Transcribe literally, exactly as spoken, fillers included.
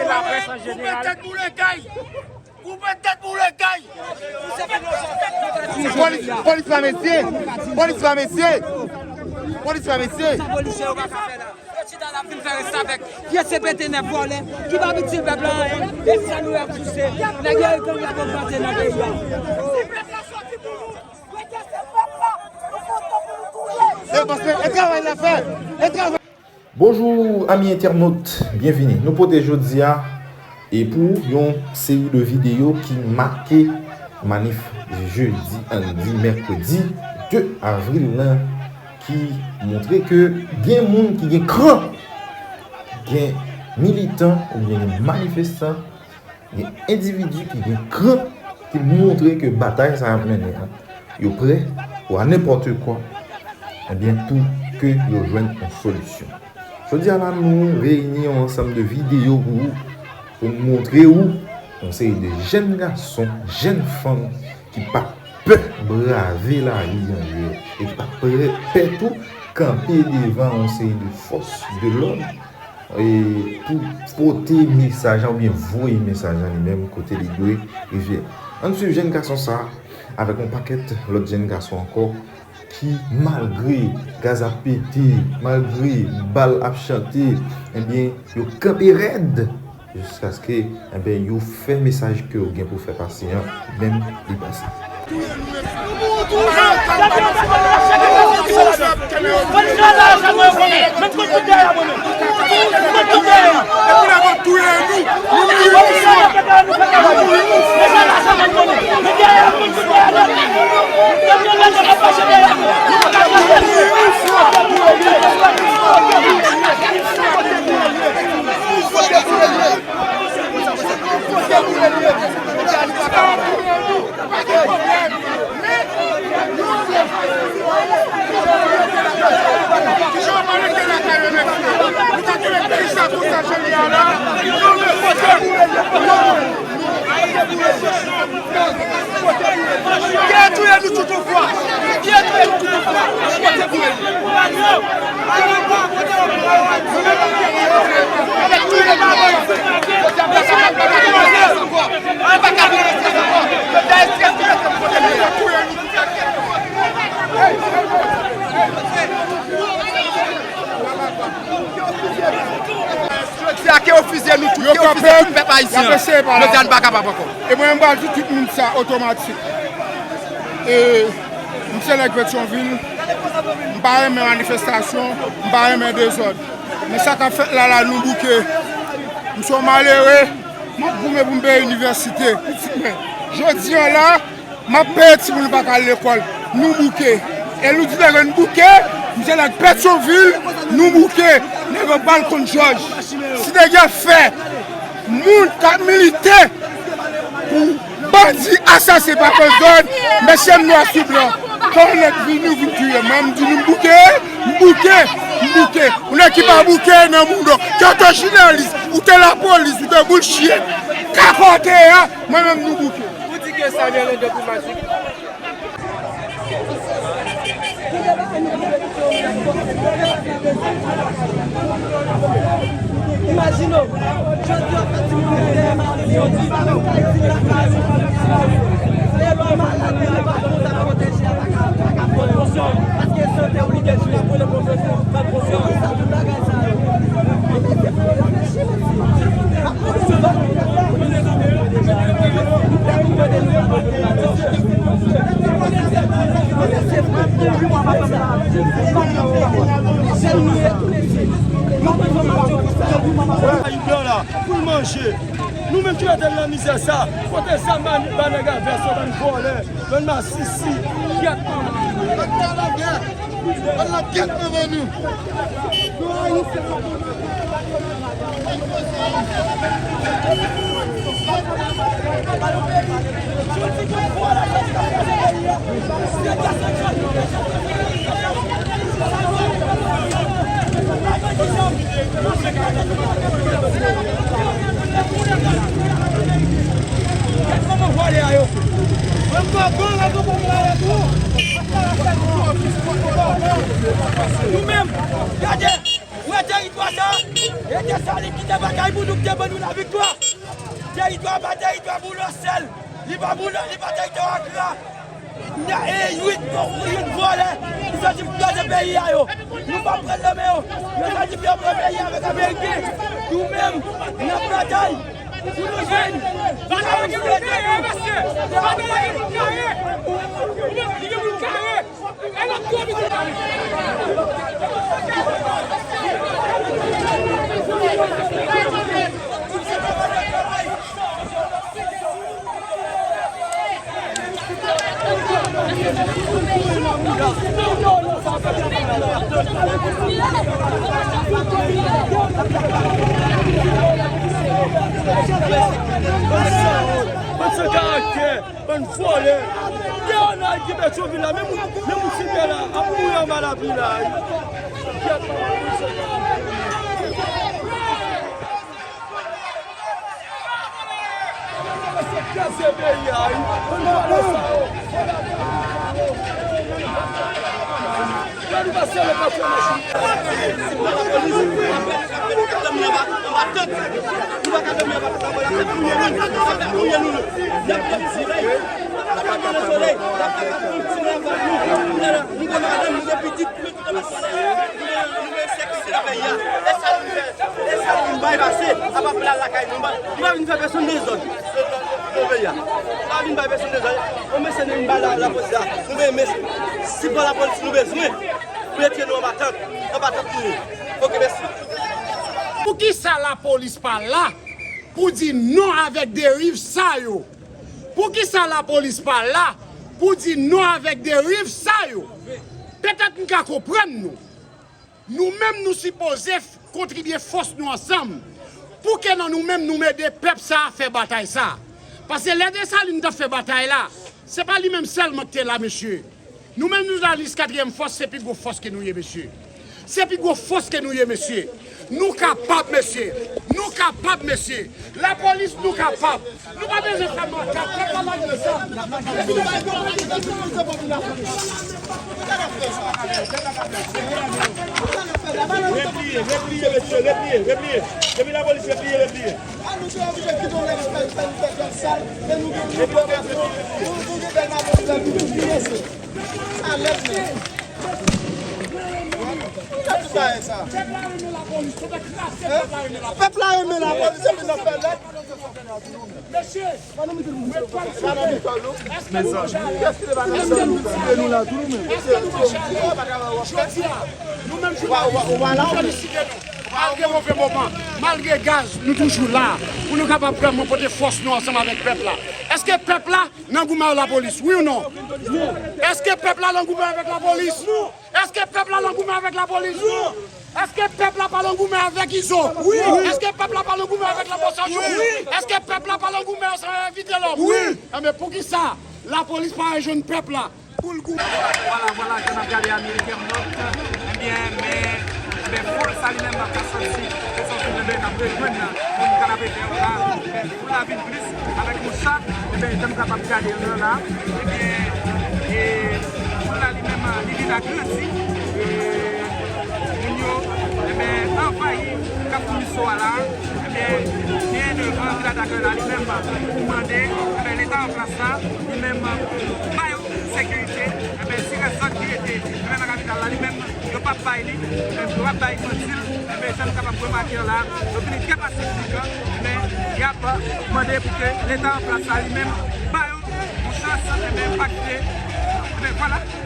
Laprès an jeneral. Koupe tèt boule kay! Koupe tèt boule kay! Polis, polis pa mesye! Polis pa mesye! Polis pa mesye! Sa polisye yo pa ka fè la. Yo chita la fin fè restavèk. Vye C P T nèf vòlè ki pa itil pèp la anyen. E sa nou wè pou se nèg yo gang y ap ogmante nan peyi a. Se pèp la soti pou nou. Rete se pèp la. Nou kontan pou nou touye. E paske e travay la fè. E travay. Bonjou, ami entènot, byenvini. Nou pote jodi a e pou yon seri de videyo ki make manif jedi, an di mèkredi de avril lan, ki montre ke gen moun ki gen kran, gen militan oubyen gen manifestan, gen endividi ki gen kran, ki montre ke batay sa y ap mennen an, yo prè pou a nenpòt kwa, ebyen, pou ke yo jwenn yon solisyon. Jodi a la, nou reyini yon ansanm de videyo pou ou, pou montre ou yon seri de jèn gason, jèn fanm ki pa pè brave lari an yè, e ki pa pè, pè tou kanpe devan yon seri de fòs de lòd, e pou pote mesaj la oubyen voye mesaj la li menm kote li dwe rive. Ann swiv jèn gason sa a avèk yon pakèt lòt jèn gason ankò ki, malgre gaz ap pete, malgre bal ap chante, ebyen, yo kanpe rèd jiskaske, ebyen, yo fè mesaj ke yo gen pou fè pase an, menm li pase. Ki touye nou tout yon fwa. Ki touye nou tout yon fwa. Kote pou ye? Jodi a ke yo fizye nou tout, ke yo fizye tout pèp ayisyen an. Jodi a nou pa kapab ankò. E mwen, m pral di tout moun sa otomatik. E m se nèg Petyonvil, m pa renmen manifestasyon, m pa renmen dezòd. Men sa k ap fèt la la, nou bouke. M se yon malere, m ap goumen pou m peye inivèsite pitit mwen. Jodi a la, m ap peye timoun pa ka al lekòl. Nou bouke. E nou di nèg yo nou bouke, m se nèg Petyonvil, nou bouke. Nèg yo pral konn jòj. Si nèg yo fè moun k ap milite pou bandi, asasen pa konn zòn, mesye m nwa sou blan, pa yon nèg vini ou vin touye m. Mwen, m di nou m bouke, m bouke, m bouke. Yon nèg ki pa bouke nan moun, non. Ke w te jounalis, ou te lapolis, ou te boul chyen, kaka w te ye a, mwen menm nou bouke. Ou di ke sa gen lende pou matik. Imajine w, jodi a, w ap fè timoun yo dèyè mari yo, di pa nou ka itil lakay ou. Se lò malad, men nou pa konn sa pwoteje a, pa ka, pa ka pran yon sòm. Paske sante w li dechire. Pou ki sa tout bagay sa yo? Ayiblan la, pou l manje. Nou menm ki mete l nan mizè sa, kote sa, ba nèg a vès yo, bann vòlè, bann masisi, kyèt. Al la gèt! Al la gèt nan men nou! Nou menm, gade, wè teritwa sa, rete solid, kite bagay pou nou Dye ban nou laviktwa. Teritwa pa teritwa pou lòsèl. Li pa pou lò, li pa teritwa Akra. N a, e, uit, uit vòlè ki sòti pou kraze peyi a yo. Nou p ap pran nan men yo. Yo sòti pou yo pran peyi a avèk Ameriken. Nou menm, n ap batay pou nou jwenn. N ap jwenn. Bann san karaktè, bann vòlè. Deyò nan ki Petyonvil la, menm moun, menm moun site la, ap mouri anba lapli la. Nou bay pase, apa pral lakay nou. Nou pa vin fè pèsonn dezòd nan peyi a. Nou pa vin bay pèsonn dezòd. Yon mesye nou vin bay la, lapolis la. Nou vin mes-, sipò lapolis nou bezwen pou retire nou anba tant, anba tant nou ye. Oke, mèsi. Poukisa lapolis pa la pou di non avèk deriv sa yo? Poukisa lapolis pa la pou di non avèk deriv sa yo? Petèt m ka konprann nou. Nou menm, nou sipoze f-, kontribye fòs nou ansanm. Pou ke nan nou menm, nou ede pèp sa a fè batay sa a. Paske lè Desalin t ap fè batay la, se pa li menm sèlman ki te la, mesye. Nou menm, nou jounalis katriyèm fòs, se pi gwo fòs ke nou ye, mesye. Se pi gwo fòs ke nou ye, mesye. Nou kapab, mesye. Nou kapab, mesye. Lapolis, nou kapab. Nou pa bezwen fè makak, fè pa makak sa. Repliye, repliye, mesye, repliye, repliye. Depi lapolis repliye, repliye. Depi lapolis repliye, repliye. Pèp la renmen lapolis, epi n ap fè lòt. Mesye, mwen pral sou tè. Èske nou deja lè? Èske nou deja lè? Jodi a, nou menm jounalis, nou felisite nou. Malgre move moman, malgre gaz, nou toujou la pou nou kapab vrèman pote fòs nou ansanm avèk pèp la. Èske pèp la nan goumen ak lapolis, wi ou non? Èske pèp la nan goumen avèk lapolis? Èske pèp la nan goumen avèk lapolis? Non. Èske pèp la pa nan goumen avèk Izo? Wi. Èske pèp la pa nan goumen avèk Lanmò San Jou? Wi. Èske pèp la pa nan goumen ansanm avèk Vitelòm? Wi. Enben, poukisa lapolis pa al jwenn pèp la pou l goumen? Vwala, vwala, jan n ap gade American North, ebyen, men, men fòs sa li menm k ap sòti, se sòti, ebyen, n ap rejwenn moun kanapevè yo la, ebyen, foul la vin plis avèk yon cha, ebyen, jan nou kapab gade l la, ebyen, e, foul la li menm, li vin agrandi, e, moun yo, ebyen, anvayi Kafou Miso a la, ebyen, byen devan Vila Dakè la, li menm, pou mande, ebyen, Leta an plas la, li menm, ba yo sekirite, enben, si rès zòd ki rete, enben, nan kapital la, li menm, yo p ap bay li, enben, yo p ap bay manti l, enben, jan nou kapab remake la, yo vini trè pasifik, enben, y ap mande pou ke Leta an plas la, li menm, ba yo yon chans, enben, pa kite, enben, vwala.